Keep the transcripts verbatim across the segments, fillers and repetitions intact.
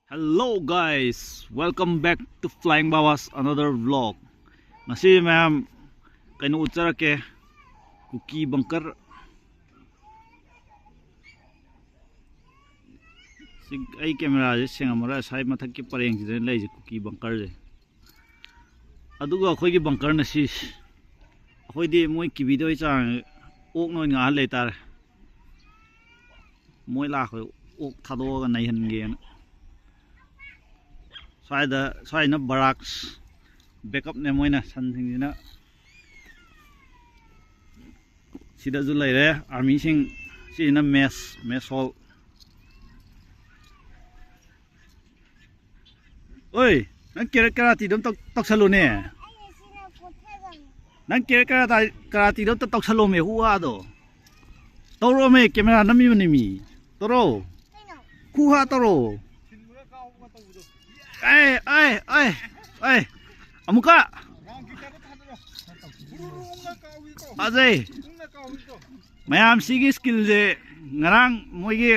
Hello guys, welcome back to Flying Baba's another vlog. ꯉꯁꯤ ꯃꯌꯥꯝ ꯀꯩꯅꯣ ꯎꯠꯆꯔꯛꯀꯦ, ꯀꯨꯀꯤ ꯕꯪꯀꯔ꯫ ꯁꯤ ꯑꯩ ꯀꯦꯃꯦꯔꯥꯁꯦ ꯁꯦꯡꯉꯝꯃꯔꯣꯏ, ꯉꯁꯥꯏ ꯃꯊꯛꯀꯤ ꯄꯔꯦꯡꯁꯤꯗ ꯂꯩꯁꯦ ꯀꯨꯀꯤ ꯕꯪꯀꯔꯁꯦ꯫ ꯑꯗꯨꯒ ꯑꯩꯈꯣꯏꯒꯤ ꯕꯪꯀꯔꯅ ꯁꯤ, ꯑꯩꯈꯣꯏꯗꯤ ꯃꯣꯏ ꯀꯤꯕꯤꯗꯕꯩ ꯆꯥꯡ, ꯑꯣꯛꯅ ꯑꯣꯏꯅ ꯉꯥꯍꯜ ꯂꯩꯇꯥꯔꯦ꯫ ꯃꯣꯏ ꯂꯥꯛꯄꯗ ꯑꯣꯛ ꯊꯥꯗꯣꯛꯑꯒ ꯅꯩꯍꯟꯒꯦꯅ꯫ ꯁ꯭ꯋꯥꯏꯗ, ꯁ꯭ꯋꯥꯏꯅ ꯕꯔꯥꯛꯁ ꯕꯦꯛꯀꯞꯅꯦ ꯃꯣꯏꯅ ꯁꯟꯁꯤꯡꯁꯤꯅ꯫ ꯁꯤꯗꯁꯨ ꯂꯩꯔꯦ ꯑꯥꯔꯃꯤꯁꯤꯡ꯫ ꯁꯤꯁꯤꯅ ꯃꯦꯁ, ꯃꯦꯁ ꯍꯣꯜ꯫ ꯑꯣꯏ, ꯅꯪ ꯀꯦꯔ-, ꯀꯦꯔꯥꯇꯤꯗꯣ ꯑꯝꯇ ꯇꯧ-, ꯇꯧꯁꯜꯂꯨꯅꯦ꯫ ꯅꯪ ꯀꯦꯔ-, ꯀꯦꯔꯥꯇꯥ-, ꯀꯦꯔꯥꯇꯤꯗꯣ ꯑꯝꯇ ꯇꯧꯁꯜꯂꯣꯃꯦ, ꯍꯨꯍꯥꯗꯣ꯫ ꯇꯧꯔꯛꯑꯣꯃꯦ, ꯀꯦꯃꯦꯔꯥ ꯅꯝꯃꯤꯕꯅꯤ ꯃꯤ꯫ ꯇꯧꯔꯣ꯫ ꯍꯨꯍꯥ ꯇꯧꯔꯣ꯫ ꯑꯦ, ꯑꯦ, ꯑꯦ, ꯑꯦ꯫ ꯑꯃꯨꯛꯀ꯫ ꯐꯖꯩ꯫ ꯃꯌꯥꯝ ꯁꯤꯒꯤ ꯁ꯭ꯀꯤꯜꯁꯦ ꯉꯔꯥꯡ ꯃꯣꯏꯒꯤ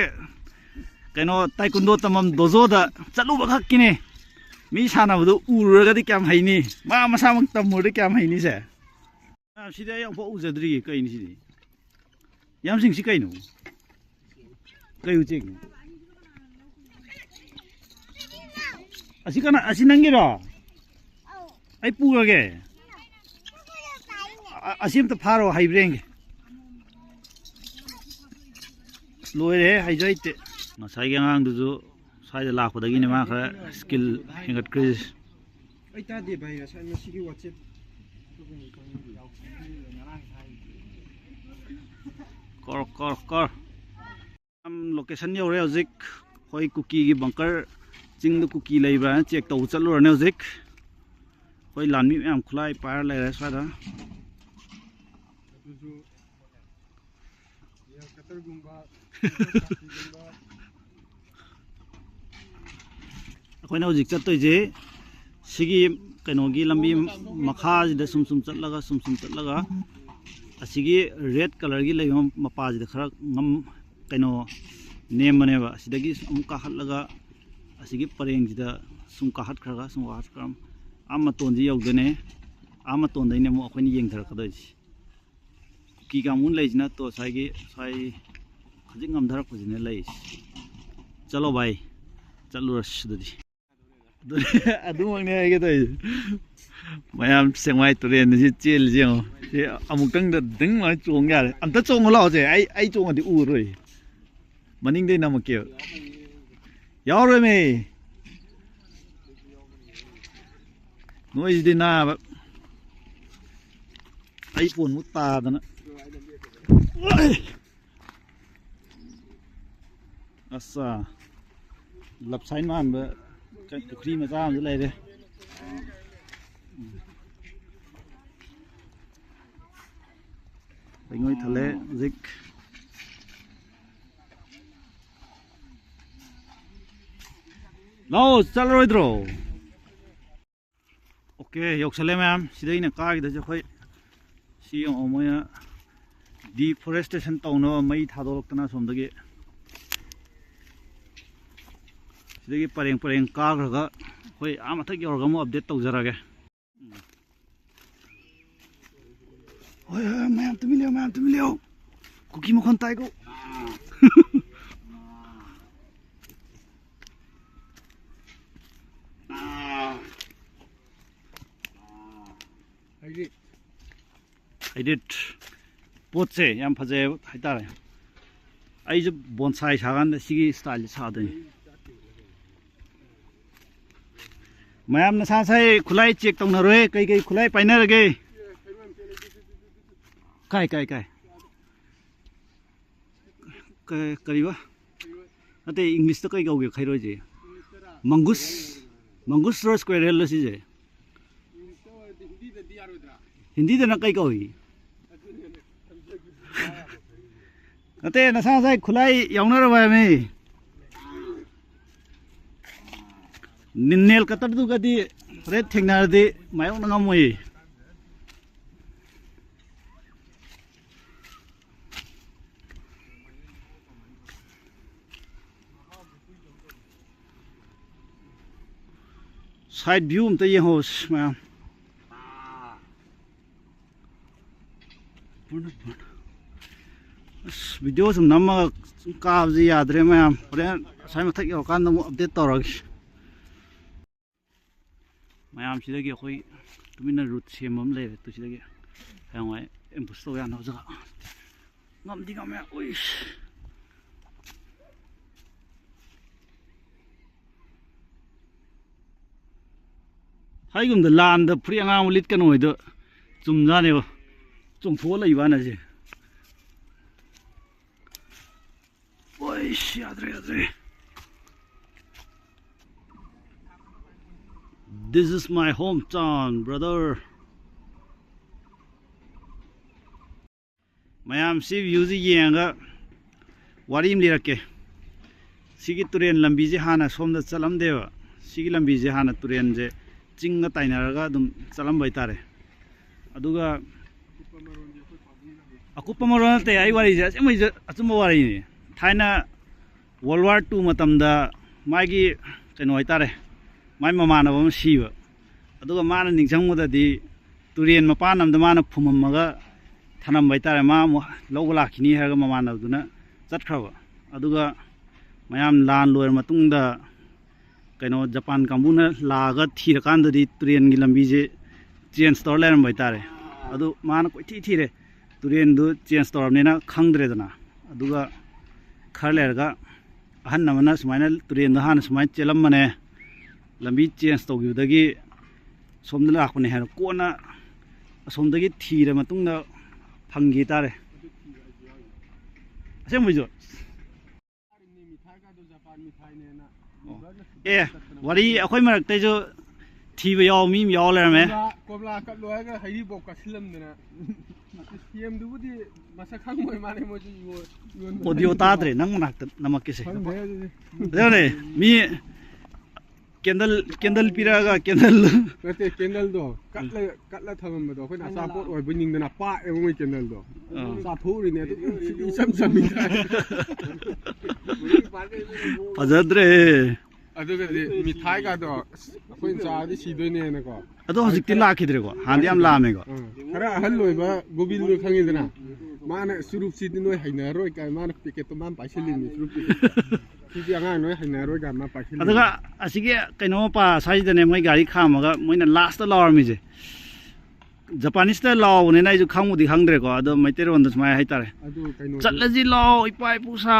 ꯀꯩꯅꯣ ꯇꯥꯏꯀꯨꯟꯗꯣ ꯇꯝꯐꯝ ꯗꯣꯖꯣꯗ ꯆꯠꯂꯨꯕ ꯈꯛꯀꯤꯅꯦ꯫ ꯃꯤ ꯁꯥꯟꯅꯕꯗꯣ ꯎꯔꯨꯔꯒꯗꯤ ꯀꯌꯥꯝ ꯍꯩꯅꯤ, ꯃꯥ ꯃꯁꯥꯃꯛ ꯇꯝꯃꯨꯔꯗꯤ ꯀꯌꯥꯝ ꯍꯩꯅꯤꯁꯦ꯫ ꯃꯌꯥꯝ ꯁꯤꯗꯤ ꯑꯩ ꯑꯃꯨꯛꯐꯥꯎ ꯎꯖꯗ꯭ꯔꯤꯌꯦ, ꯀꯩꯅꯣ ꯁꯤꯗꯤ? ꯌꯥꯝꯁꯤꯡꯁꯤ ꯀꯩꯅꯣ? ꯀꯩ ꯎꯆꯦꯛꯅꯣ? ꯑꯁꯤ ꯀꯅꯥ? ꯑꯁꯤ ꯅꯪꯒꯤꯔꯣ? ꯑꯩ ꯄꯨꯔꯒꯦ꯫ ꯑ-, ꯑꯁꯤ ꯑꯝꯇ ꯐꯥꯔꯣ, ꯍꯩꯕ꯭ꯔꯥ ꯌꯦꯡꯒꯦ꯫ ꯂꯣꯏꯔꯦꯍꯦ, ꯍꯩꯁꯨ ꯍꯩꯇꯦ꯫ ꯉꯁꯥꯏꯒꯤ ꯑꯉꯥꯡꯗꯨꯁꯨ ꯁ꯭ꯋꯥꯏꯗ ꯂꯥꯛꯄꯗꯒꯤꯅꯦ ꯃꯥ ꯈꯔ ꯁ꯭ꯀꯤꯜ ꯍꯦꯟꯒꯠꯈ꯭ꯔꯤꯁꯦ꯫ ꯑꯩ ꯇꯥꯗꯦ ꯚꯥꯏ, ꯉꯁꯥꯏ ꯃꯁꯤꯒꯤ ꯋꯥꯆꯦꯞ꯫ Core, core, core. ꯌꯥꯝ ꯂꯣꯀꯦꯁꯟ ꯌꯧꯔꯦ ꯍꯧꯖꯤꯛ꯫ ꯑꯩꯈꯣꯏ ꯀꯨꯀꯤꯒꯤ ꯕꯪꯀꯔ, ꯆꯤꯡꯗ ꯀꯨꯀꯤ ꯂꯩꯕ꯭ꯔꯥꯅ ꯆꯦꯛ ꯇꯧꯕ ꯆꯠꯂꯨꯔꯅꯤ ꯍꯧꯖꯤꯛ꯫ ꯑꯩꯈꯣꯏ ꯂꯥꯟꯃꯤ ꯃꯌꯥꯝ ꯈꯨꯠꯂꯥꯏ ꯄꯥꯏꯔ ꯂꯩꯔꯦ ꯁ꯭ꯋꯥꯏꯗ꯫ ꯑꯗꯨꯁꯨ ꯀꯇꯔꯒꯨꯝꯕ, ꯑꯩꯈꯣꯏꯅ ꯍꯧꯖꯤꯛ ꯆꯠꯇꯣꯏꯁꯦ ꯁꯤꯒꯤ ꯀꯩꯅꯣꯒꯤ ꯂꯝꯕꯤ ꯃꯈꯥꯁꯤꯗ ꯁꯨꯝ ꯁꯨꯝ ꯆꯠꯂꯒ, ꯁꯨꯝ ꯁꯨꯝ ꯆꯠꯂꯒ, ꯑꯁꯤꯒꯤ ꯔꯦꯠ ꯀꯂꯔꯒꯤ ꯂꯩꯕ ꯃꯄꯥꯁꯤꯗ ꯈꯔ ꯉꯝ-, ꯀꯩꯅꯣ ꯅꯦꯝꯕꯅꯦꯕ꯫ ꯑꯁꯤꯗꯒꯤ ꯑꯃꯨꯛ ꯀꯥꯈꯠꯂꯒ ꯑꯁꯤꯒꯤ ꯄꯔꯦꯡꯁꯤꯗ ꯁꯨꯝ ꯀꯥꯈꯠꯈ꯭ꯔꯒ, ꯁꯨꯝ ꯀꯥꯈꯠꯈ꯭ꯔꯒ, ꯑꯥ ꯃꯇꯣꯟꯁꯤ ꯌꯧꯗꯣꯏꯅꯦ꯫ ꯑꯥ ꯃꯇꯣꯟꯗꯩꯅꯦ ꯑꯃꯨꯛ ꯑꯩꯈꯣꯏꯅ ꯌꯦꯡꯊꯔꯛꯀꯗꯣꯏꯁꯤ꯫ ꯀꯨꯀꯤ ꯀꯥꯡꯕꯨꯅ ꯂꯩꯁꯤꯅ ꯇꯣ ꯁ꯭ꯋꯥꯏꯒꯤ, ꯁ꯭ꯋꯥꯏ ꯈꯖꯤꯛ ꯉꯝꯊꯔꯛꯄꯁꯤꯅ ꯂꯩꯔꯤꯁꯤ꯫ ꯆꯠꯂꯣ ꯚꯥꯏ, ꯆꯠꯂꯨꯔꯁꯤ ꯑꯗꯨꯗꯤ꯫ ꯑꯗꯨ-, ꯑꯗꯨꯃꯛꯅꯦ ꯍꯥꯏꯒꯦ ꯇꯧꯔꯤꯁꯦ꯫ ꯃꯌꯥꯝ ꯁꯦꯛꯃꯥꯏ ꯇꯨꯔꯦꯟꯁꯤ ꯆꯦꯜꯂꯤꯁꯤ ꯌꯦꯡꯉꯣ꯫ ꯁꯤ ꯑꯃꯨꯛꯇꯪꯗ ꯗꯤꯡ ꯂꯥꯎꯅ ꯆꯣꯡ ꯌꯥꯔꯦ꯫ ꯑꯝꯇ ꯆꯣꯡꯉꯨ ꯂꯥꯛꯑꯣꯁꯦ꯫ ꯑꯩ, ꯑꯩ ꯆꯣꯡꯉꯗꯤ ꯎꯔꯣꯏ꯫ ꯃꯅꯤꯡꯗꯩ ꯅꯝꯃꯛꯀꯦꯕ꯫ ꯌꯥꯎꯔꯣꯏꯃꯦ꯫ ꯅꯣꯏꯁꯤꯗꯤ ꯅꯥꯕ꯫ ꯑꯩ ꯄꯣꯟꯃꯨꯛ ꯇꯥꯗꯅ꯫ ꯑꯁꯥ꯫ ꯂꯞꯁꯥꯏ ꯃꯥꯟꯕ ꯄꯨꯈ꯭ꯔꯤ ꯃꯆꯥ ꯑꯃꯁꯨ ꯂꯩꯔꯦ꯫ ꯂꯩꯉꯣꯏ ꯊꯜꯂꯦ ꯍꯧꯖꯤꯛ꯫ ꯂꯥꯛꯑꯣ, ꯆꯠꯂꯔꯣꯏꯗ꯭ꯔꯣ? ꯑꯣꯀꯦ, ꯌꯧꯁꯜꯂꯦ ꯃꯌꯥꯝ꯫ ꯁꯤꯗ ꯑꯩꯅ ꯀꯥꯈꯤꯗꯣꯏꯁꯦ ꯑꯩꯈꯣꯏ ꯁꯤ ꯌꯦꯡꯉꯣ, ꯃꯣꯏꯅ deforestation ꯇꯧꯅꯕ ꯃꯩ ꯊꯥꯗꯣꯔꯛꯇꯅ ꯑꯁꯣꯝꯗꯒꯤ꯫ ꯁꯤꯗꯒꯤ ꯄꯔꯦꯡ ꯄꯔꯦꯡ ꯀꯥꯈ꯭ꯔꯒ ꯑꯩꯈꯣꯏ ꯑꯥ ꯃꯊꯛ ꯌꯧꯔꯒ ꯑꯃꯨꯛ update ꯇꯧꯖꯔꯒꯦ꯫ ꯍꯣꯏ, ꯍꯣꯏ, ꯃꯌꯥꯝ ꯇꯨꯃꯤꯟ ꯂꯩꯌꯨ, ꯃꯌꯥꯝ ꯇꯨꯃꯤꯟ ꯂꯩꯌꯨ꯫ ꯀꯨꯀꯤ ꯃꯈꯣꯟ ꯇꯥꯏꯀꯣ꯫ ꯑꯩꯗꯤ ꯄꯣꯠꯁꯦ ꯌꯥꯝ ꯐꯖꯩ ꯍꯥꯏꯇꯥꯔꯦ꯫ ꯑꯩꯁꯨ bonsai ꯁꯥꯀꯥꯟꯗ ꯁꯤꯒꯤ style ꯁꯥꯗꯣꯏꯅꯤ꯫ ꯃꯌꯥꯝ ꯅꯁꯥ ꯅꯁꯥꯒꯤ ꯈꯨꯠꯂꯥꯏ check ꯇꯧꯅꯔꯣꯏ, ꯀꯩ ꯀꯩ ꯈꯨꯠꯂꯥꯏ ꯄꯥꯏꯅꯔꯒꯦ? ꯀꯥꯏ, ꯀꯥꯏ, ꯀꯥꯏ? ꯀ-, ꯀꯔꯤꯕ? ꯅꯠꯇꯦ, English ꯇ ꯀꯩ ꯀꯧꯒꯦ ꯈꯩꯔꯣꯏꯁꯦ? Mongoose, mongoose ꯔꯣ squirrel ꯂꯣ ꯁꯤꯁꯦ? Hindi ꯗꯅ ꯀꯩ ꯀꯧꯏ? ꯅꯠꯇꯦ, ꯅꯁꯥ ꯅꯁꯥꯒꯤ ꯈꯨꯠꯂꯥꯏ ꯌꯥꯎꯅꯔꯕ ꯍꯥꯏꯕꯅꯤ꯫ ꯅꯤ-, nail cutter ꯗꯨꯒꯗꯤ ꯍꯣꯔꯦꯟ ꯊꯦꯡꯅꯔꯗꯤ ꯃꯥꯌꯣꯛꯅ ꯉꯝꯃꯣꯏꯌꯦ꯫ Side view ꯑꯝꯇ ꯌꯦꯡꯍꯧꯁꯤ ꯃꯌꯥꯝ꯫ ꯑꯁ, video ꯁꯨꯝ ꯅꯝꯃꯒ ꯁꯨꯝ ꯀꯥꯕꯁꯤ ꯌꯥꯗ꯭ꯔꯦ ꯃꯌꯥꯝ꯫ ꯍꯣꯔꯦꯟ ꯑꯁꯥꯏ ꯃꯊꯛ ꯌꯧꯔꯀꯥꯟꯗ ꯑꯃꯨꯛ update ꯇꯧꯔꯒꯦ꯫ ꯃꯌꯥꯝꯁꯤꯗꯒꯤ ꯑꯩꯈꯣꯏ ꯇꯨꯃꯤꯟꯅ route ꯁꯦꯝꯕ ꯑꯃ ꯂꯩꯔꯦ꯫ ꯇꯨ ꯁꯤꯗꯒꯤ ꯍꯌꯦꯡꯋꯥꯏ ambush ꯇꯧ ꯌꯥꯅꯕ ꯖꯒꯥ꯫ ꯉꯝꯗꯤ ꯉꯝꯃꯦ꯫ ꯎꯏꯁ꯫ ꯍꯥꯏꯒꯨꯝꯗ ꯂꯥꯟꯗ ꯐꯨꯔꯤꯠ ꯑꯉꯥꯡꯕ ꯂꯤꯠꯀꯅꯨ ꯍꯥꯏꯗꯣ ꯆꯨꯝꯖꯥꯅꯦꯕ꯫ ꯆꯣꯡꯊꯣꯛꯑ ꯂꯩꯕ ꯍꯥꯟꯅꯁꯦ꯫ ꯑꯣꯏꯁ, ꯌꯥꯗ꯭ꯔꯦ, ꯌꯥꯗ꯭ꯔꯦ꯫ This is my hometown, brother. ꯃꯌꯥꯝ ꯁꯤ view ꯁꯤ ꯌꯦꯡꯉꯒ ꯋꯥꯔꯤ ꯑꯃ ꯂꯤꯔꯛꯀꯦ꯫ ꯁꯤꯒꯤ ꯇꯨꯔꯦꯟ ꯂꯝꯕꯤꯁꯦ ꯍꯥꯟꯅ ꯁꯣꯝꯗ ꯆꯠꯂꯝꯗꯦꯕ꯫ ꯁꯤꯒꯤ ꯂꯝꯕꯤꯁꯦ ꯍꯥꯟꯅ ꯇꯨꯔꯦꯟꯁꯦ ꯆꯤꯡꯒ ꯇꯥꯏꯅꯔꯒ ꯑꯗꯨꯝ ꯆꯠꯂꯝꯕ ꯍꯥꯏꯇꯥꯔꯦ꯫ ꯑꯗꯨꯒ ꯑꯀꯨꯞꯄ ꯃꯔꯣꯜ ꯅꯠꯇꯦ ꯑꯩ ꯋꯥꯔꯤꯁꯦ, ꯑꯁꯦꯡꯕꯩꯁꯦ ꯑꯆꯨꯝꯕ ꯋꯥꯔꯤꯅꯤ꯫ ꯊꯥꯏꯅ World War Two ꯃꯇꯝꯗ ꯃꯥꯒꯤ ꯀꯩꯅꯣ ꯍꯥꯏꯇꯥꯔꯦ, ꯃꯥꯏ ꯃꯃꯥꯟꯅꯕ ꯑꯃ ꯁꯤꯕ꯫ ꯑꯗꯨꯒ ꯃꯥꯅ ꯅꯤꯡꯁꯤꯡꯕꯗꯗꯤ ꯇꯨꯔꯦꯟ ꯃꯄꯥꯟ ꯑꯃꯗ ꯃꯥꯅ ꯐꯨꯝꯃꯝꯃꯒ ꯊꯅꯝꯕ ꯍꯥꯏꯇꯥꯔꯦ꯫ ꯃꯥ ꯑꯃꯨꯛ ꯂꯧꯕ ꯂꯥꯛꯈꯤꯅꯤ ꯍꯥꯏꯔꯒ ꯃꯃꯥꯟꯅꯕꯗꯨꯅ ꯆꯠꯈ꯭ꯔꯕ꯫ ꯑꯗꯨꯒ ꯃꯌꯥꯝ ꯂꯥꯟ ꯂꯣꯏꯔ ꯃꯇꯨꯡꯗ ꯀꯩꯅꯣ ꯖꯄꯥꯟ ꯀꯥꯡꯕꯨꯅ ꯂꯥꯛꯑꯒ ꯊꯤꯔꯀꯥꯟꯗꯗꯤ ꯇꯨꯔꯦꯟꯒꯤ ꯂꯝꯕꯤꯁꯦ change ꯇꯧꯔ ꯂꯩꯔꯝꯕ ꯍꯥꯏꯇꯥꯔꯦ꯫ ꯑꯗꯨ ꯃꯥꯅ ꯀꯣꯏꯊꯤ ꯊꯤꯔꯦ, ꯇꯨꯔꯦꯟꯗꯨ change ꯇꯧꯔꯕꯅꯤꯅ ꯈꯪꯗ꯭ꯔꯦꯗꯅ꯫ ꯑꯗꯨꯒ ꯈꯔ ꯂꯩꯔꯒ ꯑꯍꯟ ꯑꯃꯅ ꯁꯨꯃꯥꯏꯅ ꯇꯨꯔꯦꯟꯗꯣ ꯍꯥꯟꯅ ꯁꯨꯃꯥꯏꯅ ꯆꯦꯜꯂꯝꯕꯅꯦ, ꯂꯝꯕꯤ change ꯇꯧꯈꯤꯕꯗꯒꯤ ꯁꯣꯝꯗ ꯂꯥꯛꯄꯅꯦ ꯍꯥꯏꯔ ꯀꯣꯟꯅ ꯑꯁꯣꯝꯗꯒꯤ ꯊꯤꯔ ꯃꯇꯨꯡꯗ ꯐꯪꯈꯤ ꯇꯥꯔꯦ꯫ ꯑꯁꯦꯡꯕꯩꯁꯨ꯫ ꯑꯦ, ꯋꯥꯔꯤ ꯑꯩꯈꯣꯏ ꯃꯔꯛꯇꯩꯁꯨ ꯊꯤꯕ ꯌꯥꯎ ꯃꯤ ꯑꯃ ꯌꯥꯎ ꯂꯩꯔꯝꯃꯦ꯫ ꯀꯣꯝꯂꯥ, ꯀꯣꯝꯂꯥ ꯀꯠꯂꯣ ꯍꯥꯏꯔꯒ ꯍꯩꯔꯤꯕꯣꯞ ꯀꯠꯁꯤꯜꯂꯝꯗꯅ꯫ ꯁꯤ ꯁꯤ ꯑꯦꯝꯗꯨꯕꯨꯗꯤ ꯃꯁꯛ ꯈꯪꯉꯣꯏ ꯃꯥꯅꯦ ꯃꯣꯏꯁꯨ ꯌꯣꯟ-, ꯌꯣꯟꯕ꯫ Audio ꯇꯥꯗ꯭ꯔꯦ, ꯅꯪ ꯃꯅꯥꯛꯇ ꯅꯝꯃꯛꯀꯦꯁꯦ꯫ ꯈꯪꯗ꯭ꯔꯦ ꯑꯗꯨꯗꯤ꯫ ꯑꯗꯨꯅꯦ, ꯃꯤ candle, candle ꯄꯤꯔꯛꯑꯒ candle꯫ ꯅꯠꯇꯦ, candleꯗꯣ ꯀꯠꯂ, ꯀꯠꯂ ꯊꯝꯃꯝꯕꯗꯣ ꯑꯩꯈꯣꯏꯅ ꯑꯆꯥꯄꯣꯠ ꯑꯣꯏꯕꯣꯏ ꯅꯤꯡꯗꯅ ꯄꯥꯛꯑꯦꯕ ꯃꯣꯏ candleꯗꯣ꯫ ꯑꯥ꯫ ꯆꯥꯊꯣꯛꯎꯔꯤꯅꯦ ꯑꯗꯨ, ꯎꯝ, ꯁꯤꯗꯤ ꯏꯆꯝ ꯆꯝꯃꯤ꯫ ꯐꯖꯗ꯭ꯔꯦ꯫ ꯑꯗꯨꯒꯗꯤ ꯃꯤꯊꯥꯏꯒꯗꯣ ꯑꯁ, ꯑꯩꯈꯣꯏꯅ ꯆꯥꯔꯗꯤ ꯁꯤꯗꯣꯏꯅꯦꯅꯀꯣ꯫ ꯑꯗꯣ ꯍꯧꯖꯤꯛꯇꯤ ꯂꯥꯛꯈꯤꯗ꯭ꯔꯦꯀꯣ, ꯍꯥꯟꯅꯗꯤ ꯌꯥꯝ ꯂꯥꯛꯑꯝꯃꯦꯀꯣ꯫ ꯎꯝ꯫ ꯈꯔ ꯑꯍꯜ ꯑꯣꯏꯕ ꯒꯣꯕꯤꯟꯗꯣ ꯈꯪꯉꯤꯗꯅ, ꯃꯥꯅ ꯆꯨꯔꯨꯞꯁꯤꯗꯤ ꯅꯣꯏ ꯍꯩꯅꯔꯔꯣꯏ ꯀꯥꯏ ꯃꯥꯅ ꯄꯦꯀꯦꯠꯇꯣ ꯃꯥꯅ ꯄꯥꯏꯁꯤꯜꯂꯤꯅꯤ, ꯆꯨꯔꯨꯞꯇꯨꯗꯤ꯫ ꯁꯤꯗꯤ ꯑꯉꯥꯡ ꯅꯣꯏ ꯍꯩꯅꯔꯔꯣꯏ ꯀꯥꯏ ꯃꯥ ꯄꯥꯏꯁꯤꯜꯂꯤꯅꯤ꯫ ꯑꯗꯨꯒ ꯑꯁꯤꯒꯤ ꯀꯩꯅꯣ ꯃꯄꯥ ꯁ꯭ꯋꯥꯏꯗꯅꯦ ꯃꯣꯏ ꯒꯥꯔꯤ ꯈꯥꯝꯃꯒ ꯃꯣꯏꯅ ꯂꯥꯁꯇ ꯂꯥꯎꯔꯝꯃꯤꯁꯦ꯫ ꯖꯄꯥꯅꯤꯁꯇ ꯂꯥꯎꯕꯅꯤꯅ ꯑꯩꯁꯨ ꯈꯪꯕꯨꯗꯤ ꯈꯪꯗ꯭ꯔꯦꯀꯣ, ꯑꯗꯣ ꯃꯩꯇꯩꯔꯣꯟꯗ ꯁꯨꯃꯥꯏꯅ ꯍꯥꯏꯇꯥꯔꯦ꯫ ꯑꯗꯨ ꯀꯩꯅꯣꯗꯤ "ꯆꯠꯂꯁꯤ ꯂꯥꯛꯑꯣ, ꯏꯄꯥ ꯏꯄꯨ ꯁꯥ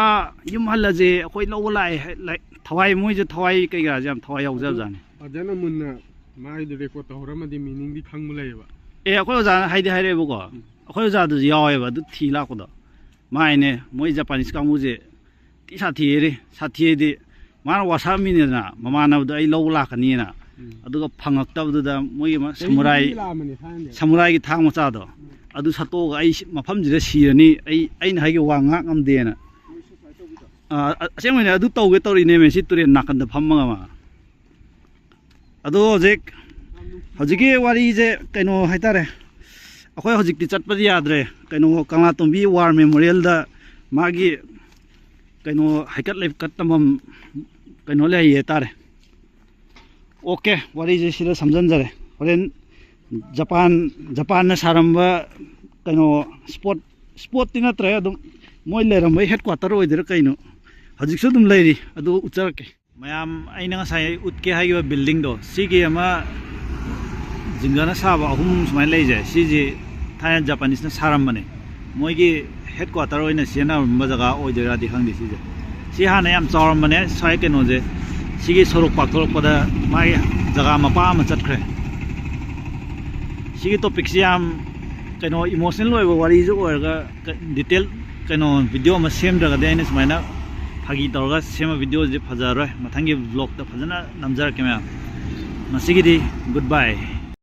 ꯌꯨꯝ ꯍꯜꯂꯁꯦ, ꯑꯩꯈꯣꯏ ꯂꯧꯕ ꯂꯥꯛꯑꯦ" ꯍꯥꯏ-, ꯂꯥꯏ-, ꯊꯋꯥꯏ, ꯃꯣꯏꯁꯦ ꯊꯋꯥꯏ ꯀꯩꯀꯥꯁꯦ ꯌꯥꯝ ꯊꯋꯥꯏ ꯌꯥꯎꯖꯕꯖꯥꯠꯅꯤ꯫ ꯐꯖꯅ ꯃꯨꯟꯅ ꯃꯥꯒꯤꯗꯣ ꯔꯦꯀꯣꯔꯠ ꯇꯧꯍꯧꯔꯝꯃꯗꯤ ꯃꯤꯅꯤꯡꯗꯤ ꯈꯪꯕ ꯂꯩꯌꯦꯕ꯫ ꯑꯦ, ꯑꯩꯈꯣꯏ ꯑꯣꯖꯥꯅ ꯍꯥꯏꯗꯤ ꯍꯥꯏꯔꯛꯑꯦꯕꯀꯣ, ꯑꯩꯈꯣꯏ ꯑꯣꯖꯥꯗꯨꯁꯨ ꯌꯥꯎꯋꯦꯕ ꯑꯗꯨ ꯊꯤ ꯂꯥꯛꯄꯗꯣ꯫ ꯃꯥ ꯍꯥꯏꯅꯦ, "ꯃꯣꯏ ꯖꯄꯥꯅꯤꯁ ꯀꯥꯡꯕꯨꯁꯦ ꯊꯤ ꯁꯥꯊꯤꯔꯦ, ꯁꯥꯊꯤꯔꯗꯤ ꯃꯥꯅ ꯋꯥꯁꯛꯑꯝꯃꯤꯅꯦꯗꯅ, ꯃꯃꯥꯟꯅꯕꯗꯣ ꯑꯩ ꯂꯧꯕ ꯂꯥꯛꯀꯅꯤꯅ꯫ ꯑꯗꯨꯒ ꯐꯪꯉꯛꯇꯕꯗꯨꯗ ꯃꯣꯏꯒꯤ ꯑꯃ ꯁꯃꯨꯔꯥꯏ, ꯂꯥꯛꯑꯝꯕꯅꯦ ꯊꯥꯏꯅꯗꯤ꯫ ꯁꯃꯨꯔꯥꯏꯒꯤ ꯊꯥꯡ ꯃꯆꯥꯗꯣ ꯑꯗꯨ ꯁꯠꯇꯣꯛꯑꯒ ꯑꯩ ꯁꯤ-, ꯃꯐꯝꯁꯤꯗ ꯁꯤꯔꯅꯤ, ꯑꯩ, ꯑꯩꯅ ꯍꯥꯏꯒꯤ ꯋꯥ ꯉꯥꯛ ꯉꯝꯗꯦꯅ"꯫ ꯑ, ꯑ-, ꯑꯁꯦꯡꯕꯩꯅꯦ ꯑꯗꯨ ꯇꯧꯒꯦ ꯇꯧꯔꯤꯅꯦꯃꯦ, ꯁꯤ ꯇꯨꯔꯦꯟ ꯅꯥꯀꯟꯗ ꯐꯝꯃꯒ ꯃꯥ꯫ ꯑꯗꯣ ꯍꯧꯖꯤꯛ, ꯍꯧꯖꯤꯛꯀꯤ ꯋꯥꯔꯤꯁꯦ ꯀꯩꯅꯣ ꯍꯥꯏꯇꯥꯔꯦ, ꯑꯩꯈꯣꯏ ꯍꯧꯖꯤꯛꯇꯤ ꯆꯠꯄꯗꯤ ꯌꯥꯗ꯭ꯔꯦ꯫ ꯀꯩꯅꯣ, ꯀꯪꯂꯥꯇꯣꯝꯕꯤ ꯋꯥꯔ ꯃꯦꯃꯣꯔꯤꯌꯦꯜꯗ ꯃꯥꯒꯤ ꯀꯩꯅꯣ ꯍꯩꯀꯠ ꯂꯩꯀꯠ ꯇꯝꯐꯝ ꯀꯩꯅꯣ ꯂꯩ ꯍꯥꯏꯇꯥꯔꯦ꯫ ꯑꯣꯀꯦ, ꯋꯥꯔꯤꯁꯦ ꯁꯤꯗ ꯁꯝꯖꯟꯖꯔꯦ꯫ ꯍꯣꯔꯦꯟ ꯖꯄꯥꯟ, ꯖꯄꯥꯟꯅ ꯁꯥꯔꯝꯕ ꯀꯩꯅꯣ ꯁ꯭ꯄꯣꯠ, ꯁ꯭ꯄꯣꯠꯇꯤ ꯅꯠꯇ꯭ꯔꯦ, ꯑꯗꯨꯝ ꯃꯣꯏ ꯂꯩꯔꯝꯕꯩ ꯍꯦꯗ ꯀ꯭ꯋꯥꯇꯔ ꯑꯣꯏꯗꯣꯏꯔꯥ ꯀꯩꯅꯣ, ꯍꯧꯖꯤꯛꯁꯨ ꯑꯗꯨꯝ ꯂꯩꯔꯤ, ꯑꯗꯨ ꯎꯠꯆꯔꯛꯀꯦ꯫ ꯃꯌꯥꯝ, ꯑꯩꯅ ꯉꯁꯥꯏ ꯎꯠꯀꯦ ꯍꯥꯏꯈꯤꯕ ꯕꯤꯜꯗꯤꯡꯗꯣ, ꯁꯤꯒꯤ ꯑꯃ ꯖꯤꯡꯒꯅ ꯁꯥꯕ ꯑꯍꯨꯝ ꯁꯨꯃꯥꯏꯅ ꯂꯩꯁꯦ, ꯁꯤꯁꯦ ꯊꯥꯏꯅ ꯖꯄꯥꯅꯤꯁꯅ ꯁꯥꯔꯝꯕꯅꯦ꯫ ꯃꯣꯏꯒꯤ ꯍꯦꯗ ꯀ꯭ꯋꯥꯇꯔ ꯑꯣꯏꯅ ꯁꯤꯖꯤꯟꯅꯔꯝꯕ ꯖꯒꯥ ꯑꯣꯏꯗꯣꯏꯔꯥꯗꯤ ꯈꯪꯗꯦ ꯁꯤꯁꯦ꯫ ꯁꯤ ꯍꯥꯟꯅ ꯌꯥꯝ ꯆꯥꯎꯔꯝꯕꯅꯦ, ꯁ꯭ꯋꯥꯏ ꯀꯩꯅꯣꯁꯦ, ꯁꯤꯒꯤ ꯁꯣꯔꯣꯛ ꯄꯥꯛꯊꯣꯔꯛꯄꯗ ꯃꯥꯒꯤ ꯖꯒꯥ ꯃꯄꯥ ꯑꯃ ꯆꯠꯈ꯭ꯔꯦ꯫ ꯁꯤꯒꯤ ꯇꯣꯄꯤꯛꯁꯤ ꯌꯥꯝ ꯀꯩꯅꯣ ꯏꯃꯣꯁꯅꯦꯜ ꯑꯣꯏꯕ ꯋꯥꯔꯤꯁꯨ ꯑꯣꯏꯔꯒ, ꯗꯤꯇꯦꯜ ꯀꯩꯅꯣ ꯚꯤꯗꯤꯑꯣ ꯑꯃ ꯁꯦꯝꯗ꯭ꯔꯒꯗꯤ, ꯑꯩꯅ ꯁꯨꯃꯥꯏꯅ ꯐꯥꯒꯤ ꯇꯧꯔꯒ ꯁꯦꯝꯕ ꯚꯤꯗꯤꯑꯣꯁꯤ ꯐꯖꯔꯔꯣꯏ꯫ ꯃꯊꯪꯒꯤ ꯕ꯭ꯂꯣꯛꯇ ꯐꯖꯅ ꯅꯝꯖꯔꯛꯀꯦ ꯃꯌꯥꯝ꯫ ꯉꯁꯤꯒꯤꯗꯤ ꯒꯨꯗ ꯕꯥꯏ꯫